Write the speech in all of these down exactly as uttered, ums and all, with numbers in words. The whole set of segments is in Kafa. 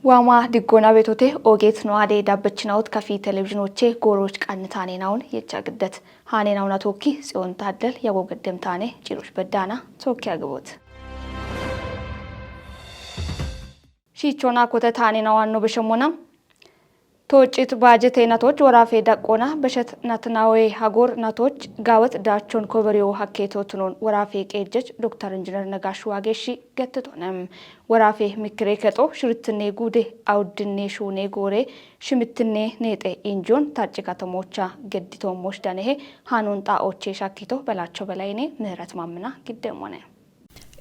ዋማ ድጎና ቤቶቴ ኦጌት ነዋዴ ዳበችናውት ከፊ ቴሌቪዥኖቼ ጎሮች ቃንታኔናውን የቻ ግደት ሃኔናውና ቶኪ ጽዮን ታደል ያጎገደምታኔ ጭሮች በዳና ቶኪ አግቦት ሺቾና ኮተት ሃኔናዋን ነው በሸሞና ተወጭት ባጀት አይነቶች ወራፌ ደቆና በሸት ነትናዌ ሀጎር ነቶች ጋወት ዳቾን ኮበሪዮ ሀኬቶ ትኖን ወራፌ ቄጀች ዶክተር ኢንጂነር ነጋሽ ዋጌሺ ገትቶነም ወራፌ ምክሬ ከጦ ሽርትኔ ጉዴ አውድኔ ሹኔ ጎሬ ሽምትኔ ኔጤ ኢንጆን ታጭ ከተሞቻ ገድቶ ሞሽዳኔሄ ሃኑን ጣኦቼ ሻኪቶ በላቸው በላይኔ ምህረት ማምና ግደም ሆነ።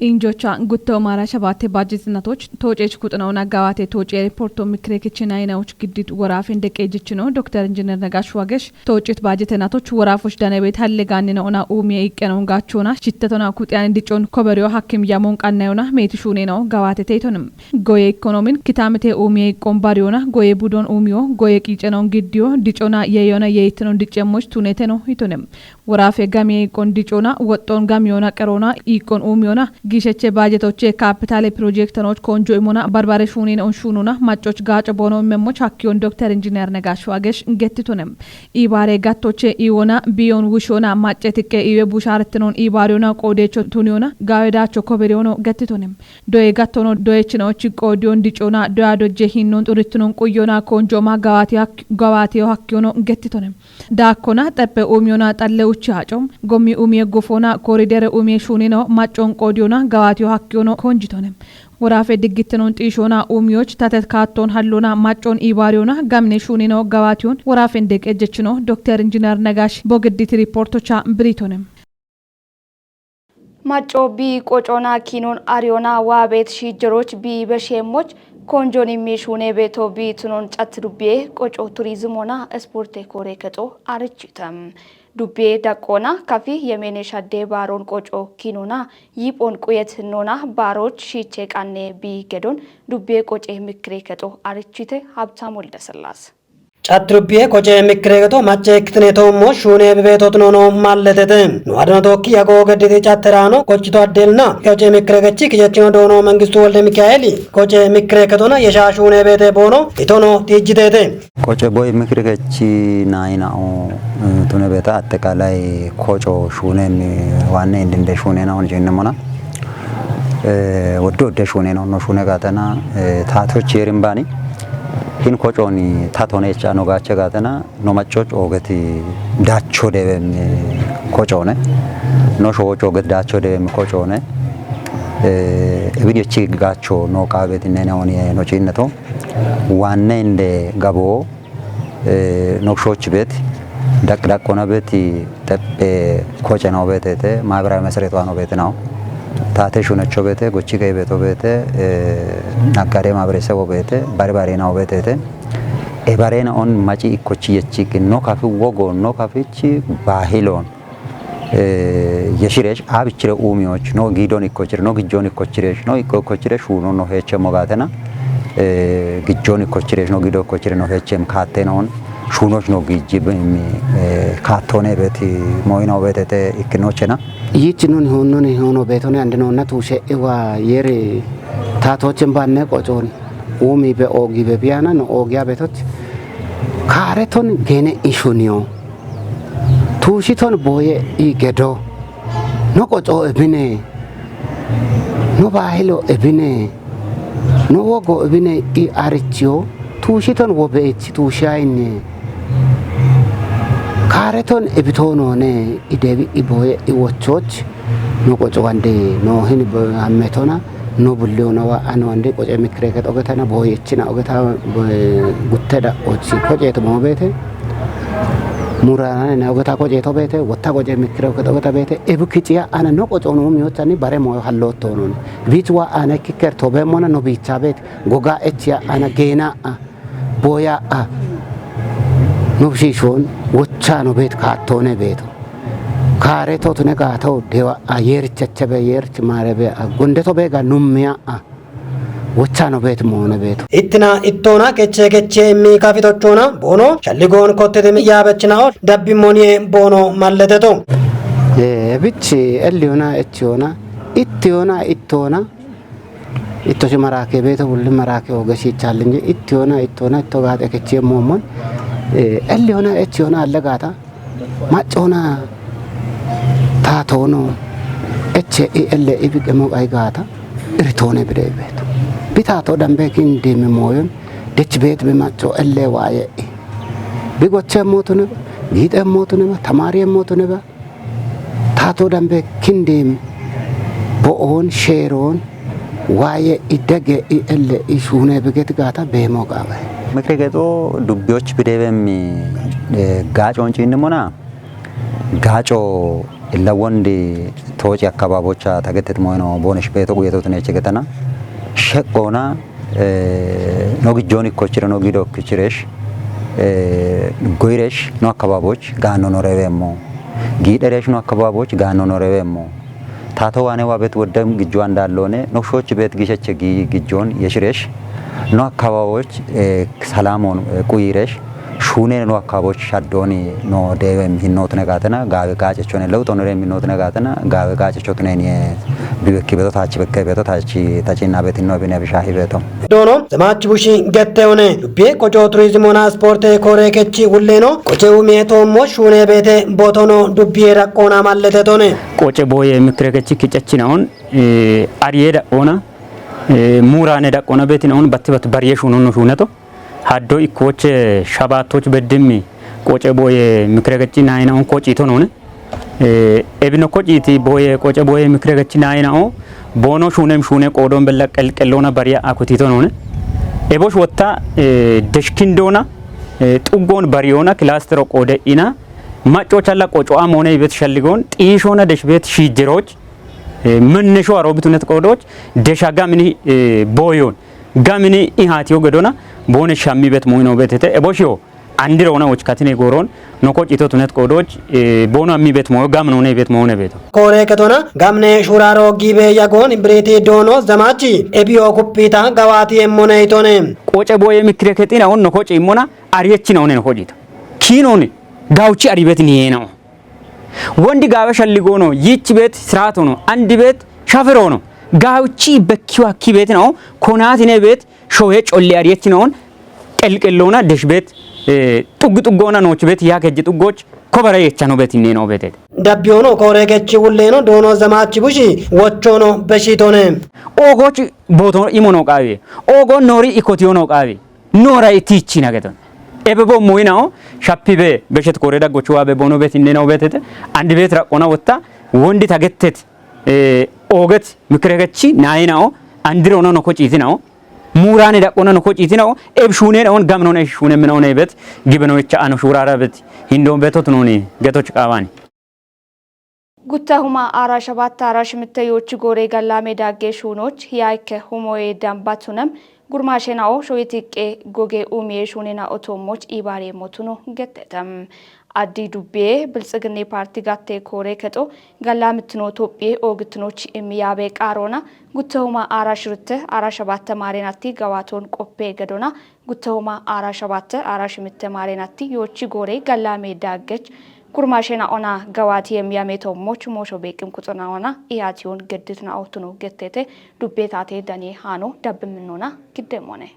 ኢንጆቻ ጉተው ማራ ሸባቴ ባጀትነቶች ተወጨች ኩጥነውን አጋባቴ ተወጨ ሪፖርቶ ምክሬ ክችን አይናዎች ግድድ ወራፌ እንደቀ ጅችኖ ዶክተር ኢንጂነር ነጋሽ ዋገሽ ተወጭት ባጀትነቶች ወራፎች ደነቤት ሀለጋኒ ነውና ኡሚየ ይቀነውን ጋቾና ሽተቶና ኩጥያን እንዲጮን ኮበሪዮ ሀኪም ያሞን ቃናዮና ሜትሹኔ ነው ጋባቴ ተይቶንም ጎየ ኢኮኖሚን ክታምቴ ኡሚየ ይቆን ባሪዮና ጎየ ቡዶን ኡሚዮ ጎየ ቂጨነውን ግዲዮ ድጮና የዮና የይትኖን ድጨሞች ቱኔቴ ነው ይቶንም ወራፌ ጋሚ ቆን ድጮና ወጦን ጋሚዮና ቀሮና ኢቆን ኡሚዮና ጊሸቼ ባጀቶቼ ካፒታሌ ፕሮጀክተኖች ኮንጆ ኢሞና ባርባሬ ሹኒን ኦንሹኑና ማጮች ጋጮ ቦኖ መሞች ሀኪዮን ዶክተር ኢንጂነር ነጋሽ ዋገሽ ገትቶንም ኢባሬ ጋቶቼ ኢዎና ቢዮን ውሾና ማጨ ትቄ ኢዌ ቡሻርትኖን ኢባሪዮና ቆዴቾ ቱኒዮና ጋዌዳቾ ኮበሪዮኖ ገትቶንም ዶዬ ጋቶኖ ዶዬችናዎች ቆዲዮን ድጮና ዶያ ዶጄ ሂኖን ጡርትኖን ቁዮና ኮንጆማ ጋባቴዮ ሀኪዮኖ ገትቶንም ዳኮና ጠበ ኡሚዮና ጠለ ውቺ አጮም ጎሚ ኡሚየ ጎፎና ኮሪደር ኡሚየ ሹኒኖ ማጮን ቆዲዮና ገባቲዮ ሀኪዮኖ ኮንጅቶነ ወራፌ ድግትኖን ጢሾና ኡሚዮች ተተካቶን ሀሎና ማጮን ኢባሪዮና ጋምኔ ሹኒኖ ገባቲዮን ወራፌ እንደቀጀችኖ ዶክተር ኢንጂነር ነጋሽ ቦግዲት ሪፖርቶቻ ብሪቶነ ማጮ ቢ ቆጮና ኪኖን አሪዮና ዋቤት ሺጀሮች ቢ በሼሞች ኮንጆን የሚሽ ሁኔ ቤቶ ቢ ትኖን ጨት ዱቤ ቆጮ ቱሪዝም ሆና ስፖርት ኮሬ ከጦ አርችተም ዱቤ ደቆና ከፊ የሜኔ ሸዴ ባሮን ቆጮ ኪኖና ይጶን ቁየት ኖና ባሮች ሺቼ ቃኔ ቢ ገዶን ዱቤ ቆጬ ምክሬ ከጦ አርችተ ሀብታም ወልደስላስ። ጫት ዱቤ ቆጨ ምክሬ ገጦ ማጨ ክትኔ ቶሞ ሹኔ ብቤቶት ኖኖ ማለተተ ኖአድኖ ቶኪ ያጎ ገድቴ ጫት ተራኖ ቆጭቶ አዴልና ቆጨ ምክሬ ገቺ ክጀችኖ ዶኖ መንግስቱ ወልደ ሚካኤል ቆጨ ምክሬ ከቶና የሻ ሹኔ ቤቴ ቦኖ ኢቶኖ ጢጅቴቴ ቆጨ ቦይ ምክሬ ገቺ ናይናኦ ቱነ ቤታ አጠቃላይ ቆጮ ሹኔን ዋነ እንድንደ ሹኔ ናሆን ጀነሞና ወዶ ወደ ሹኔ ነው። ኖ ሹኔ ጋተና ታቶች የሪምባኒ ሂን ቆጮኒ ታቶኔ ጫ ኖ ጋቸ ጋተና ኖ መጮች ኦገት ዳቾ ደበም ቆጮነ ኖ ሾዎች ኦገት ዳቾ ደበም ቆጮነ እብን የቺ ጋቾ ኖ ቃቤት እነነ ሆን ኖ ጪነቶ ዋነ እንደ ገቦ ኖክሾች ቤት ደቅ ደቅ ሆነ ቤት ጠጴ ቆጨ ነው ቤት ተ ማህበራዊ መስረቷ ነው ቤት ነው ታቴ ሹነቾ ቤት ጎቺ ገይ ቤቶ ቤት ነጋዴ ማህበረሰቦ ቤት ባርባሬ ነው ቤት ተ ኤባሬ ነው ኦን ማጪ ኢኮቺ የቺ ኖ ካፊ ወጎ ኖ ካፊቺ ባሂሎን የሽሬሽ አብ ችረ ኡሚዎች ኖ ጊዶን ኢኮችር ኖ ግጆን ኢኮችሬሽ ኖ ኢኮ ኢኮችሬሽ ሹኖ ኖ ሄቸ ሞጋተና ግጆን ኢኮችሬሽ ኖ ጊዶ ኢኮችሬ ኖ ሄቸም ካቴ ነውን ሹኖች ኖ ግጂ ካቶኔ ቤት ሞይናው ቤተተ ኢክኖችና ይች ኑን ሆኖን ሆኖ ቤቶኔ አንድ ነውና ቱሼ እዋ የር ታቶችን ባነ ቆጮን ኡሚ በኦጊ በቢያና ነው ኦጊያ ቤቶች ካረቶን ገነ ኢሹኒዮ ቱሽቶን ቦየ ኢ ገዶ ኖ ቆጮ እብኔ ኖ ባሂሎ እብኔ ኖ ወጎ እብኔ ኢ አርችዮ ቱሽቶን ወበኤች ቱሻይኔ ካረቶን እብቶኖኔ ኢደቢ ኢቦየ ኢወቾች ኖ ቆጮ ዋንዴ ኖ ሂን አመቶና ኖ ቡሊዮና ዋአን ዋንዴ ቆጨ ምክሬ ከጦገተና ቦየችና ኦገታ ጉተዳ ኦች ቆጨት ሞቤቴ ሙራና ኦገታ ቆጨቶ ቤቴ ወታ ቆጨ ምክሬ ከጦገታ ቤቴ እብክጭያ አነ ኖ ቆጮ ኖ ሚዮቻኒ ባሬ ሞዮ ሀሎቶ ኖን ቢት ዋአነ ኪከር ቶቤሞና ኖ ቢቻ ቤት ጎጋ ኤችያ አነ ጌና ቦያ ኑብሺሾን ወቻ ኖ ቤት ካቶነ ቤቶ ካሬቶ ቱነ ጋተው ዴዋ የርቸቸበ የርች ማረበ ጎንደቶ ቤጋ ኑምያ ወቻ ኖ ቤት መሆነ ቤቶ ኢትና ኢቶና ኬቼ ኬቼ እሚ ካፊቶቾና ቦኖ ሸሊጎን ኮቴቴ ያበችናኦ ደቢሞኒዬ ቦኖ ማለተቶ ብች ኤልዮና ኤችዮና ኢትዮና ኢቶና Ittosi maraake beeto bulli maraake oogesiichaallinye ittiyoona ittoona itto gaate kechiye moommon. Elliyoona echiyoona alle gaata maccoona taatoono eche i elle i biqemo qai gaata iritoone bire beeto. Bi taatoo dambe kindiimi mooyon dech beet bi macco elle waaye i. Bi gochemmootuniba, giixemmootuniba, tamaariyemmootuniba, taatoo dambe kindiim bo'oon sheeroon waaye i dege i elle i shuunee biget gaata beemoo qaawe. Mikire gexo dubbiyoch bideebem gaacoon ciinnimona gaaco illa wondi tooci akkabaabocha tagetet moyno boonesh beeto guyetotuneche getana sheqqoona no gijjoon ikkochire no giido ikkichiresh goyiresh no akkabaaboch gaanno noreweemmo giidheresh no akkabaaboch gaanno noreweemmo taato waane waabet woddem gijjo andaalloone nokshoch beet giisheche gii gijjoon yeshiresh no akkabaaboch salaamoon quyiresh shuuneen no akkabaaboch shaddooni no deewem hinnootune gaatena gaawe gaacechone lewxonore minnootune gaatena gaawe gaacechotuneen biwekki beto taachi bekke beto taachi tacinna betinno bine bishahi beto. Doono zamaachi bushi gette one dubbiye qoco turizimona sporte koore kechi wulleeno qoce umiye toommo shuune beete bootono dubbiye raqqoona mallete tone. Qoce booye mikire kechi kicechinahon ariye da'oona muuraane daqqoona beetinahon batti batti bariye shuunonno shuuneto haddo ikkooche shabaattoch beddimmi qoce booye mikire kechi naayinahon qoci tonone. Ebino koc'iiti boye qoce boye mikire gachi naayina'o boono shuunem shuune qoodoon bella qelqelloona bariya akutiito noone. Ebosh wotta deshkindoona xuggoon bariyoona kilaastero qoode ina macco challa qoco'a moone ibet shalligoon xiishoona deshbeet shiijjerooch mennesho aroobitunet qoodooch desha gamini booyoon gamini ihaatiyo gedona boone shammibet muino betete eboshiyo Andiro una woch katine goron no koch ito tunet kodoch bono ammi bet moyo gam no ne bet mo ne beto. Kore ketona gamne shuraro gibe yagon ibriti dono zamachi ebiyo kuppita gawati emmone itone. Qoce boye mikre ketina on no koce immona ariyechina one no kojita. Kinone gauchi aribet niyena. Wondi gaawe shalligono yichi bet siratono andi bet shafirono gauchi bekkiwa kibetina konatine bet shoye colle ariyechina on qelqelloona deshbeet xuggi xuggoona noochbeet yaa kejji xuggoch kobara yechano beet innee noo beeteete. Dabbiyoono koore kechi wulleeno doono zamaachi bushi wochoono beshiitone. Oogooch booto imo noo qaawe oogoon noori ikotiyo noo qaawe noora itiichi nageton. Ebe bo muinao shappi be beshet koore daggochu waabe boono beet innee noo beeteete. Andi beet raqqona wotta wondi tagettet ooget mikire kechi naayinao andiroona noko ciitinao Muuraane daqqona no kociitinao eb shuuneenaon gaminoona shuune minaone bet gibenoicha ano shuuraara bet hindoon betotunoni getoch qaawani. Gutta huma aara shabatta aara shimitte yoochi goore gallaame daagge shuunoch yaakke humoye dambatunem gurmaashenao shoyitiqqe goge umiye shuunena otoommoch ibaare motuno gettetem. Addi dubbiye Biltsiginne Paarti gatte koore kexo gallamittino Tophiye oogitinoch immiyaabe qaaroona guttehuma aara shiritte aara shabatte maarenatti gawaaton qoppe gedona guttehuma aara shabatte aara shimitte maarenatti yoochi goore gallame daaggech gurmaashena ona gawaati yemmiyame toommoch moosho beeqqin kuxuna ona iyaatiyon gedditina oottuno gettete dubbe taate dane haano dabbiminnoona giddemmone.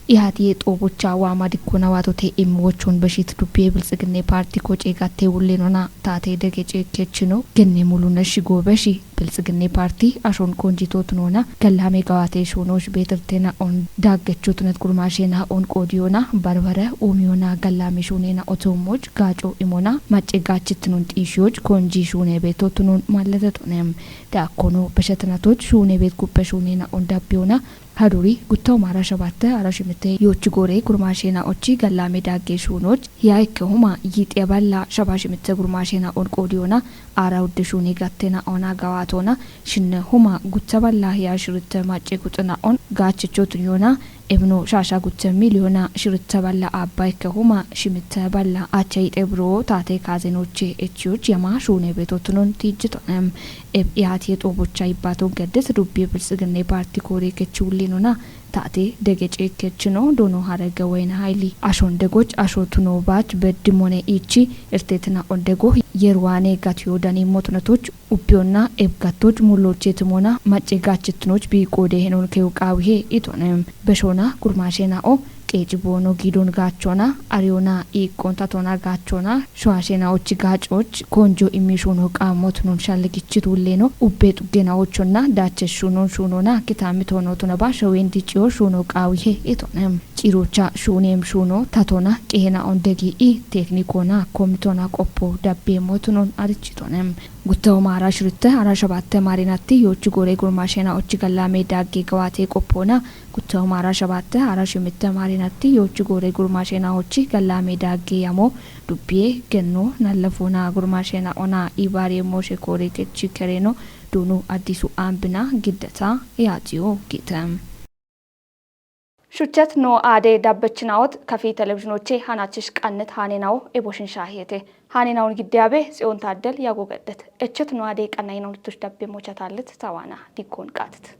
Ihaati yexoobocha waama dikkona waatote immi wochon beshit dubbiye Biltsiginne Paarti koce gatte wullenona taate dege ceekkechino genne muluna shigo beshi Biltsiginne Paarti ashon konjitotunona gallame gawaate shuunosh beetirtena on daaggechotunet gurmaashena on qoodiyona barbare uumiyona gallame shuunena otoommoch gaaco imona macce gaachittinon xiishiyoch konji shuune beetotunon malletetonem. Daakkono beshetinatoch shuune beet guppe shuunena on dabbiyona Haduri guttaw maara shabatte ara shimite yochi gore gurma shena ochi gallame dagge shunoch ya ikke huma yite balla shaba shimite gurma shena on qodiyona ara udde shuni gattena ona gawatona shinne huma gutta balla ya shirite macce gutuna on gachichotun yona ebno shasha gutta miliyona shirite balla abba ikke huma shimite balla acha yite bro tate kazenoche echiyoch yama shune betotunon tijjitonem. Eb ihaati yexoobocha yibbaton geddes dubbi biltsiginne paarti koore kechi wullinona Taate dege ceekkechino doono harege woyina hayili. Ashon degoch asho tuno baach beddimone ichi irtetina ondego yerwaane gatiyo dani motonotoch ubbiyonna ebgattoch mullocheetimona macce gachitinoch biiqoode henon kewu qaawihe itone. Beshona gurmaashena'o qeeci boono giidon gaachona ariyona iiqqon tatona gaachona showaashena'ochi gaacoch konjo immishuno qaammotunon shalligichi tuulleno ubbe xuggenaochonna daache shuunon shuunona kitaamitoonootunaba shoween diciyo shuuno qaawihe itone. Ciirocha shuuneem shuuno tatona qehena'on degii'i teeknikoona komitoona qoppo dabbeemmotunon arichitone. Guttaho maara shuritte ara shabatte maarinatti yoochi goore gurmaashena'ochi gallaame daagge gawaate qoppoona. Guttaho maara shabatte ara shimitte maarinatti yoochi goore gurmaashena'ochi gallaame daagge yamo dubbiye genno nallafoona gurmaashena'ona ibaare mooshe koore kechi kereno duunu addisu ambina giddata yaatiyo giite. Shuchet no aade dabbechinaot kafi televizhinoche hanachich qannet hanenawo eboshin shahiyete. Hanenawon giddiyabe Tsiyon Taaddel yago geddet. Echet no aade qannayinawon tush dabbe mochatallet tawana dikkon qaatet.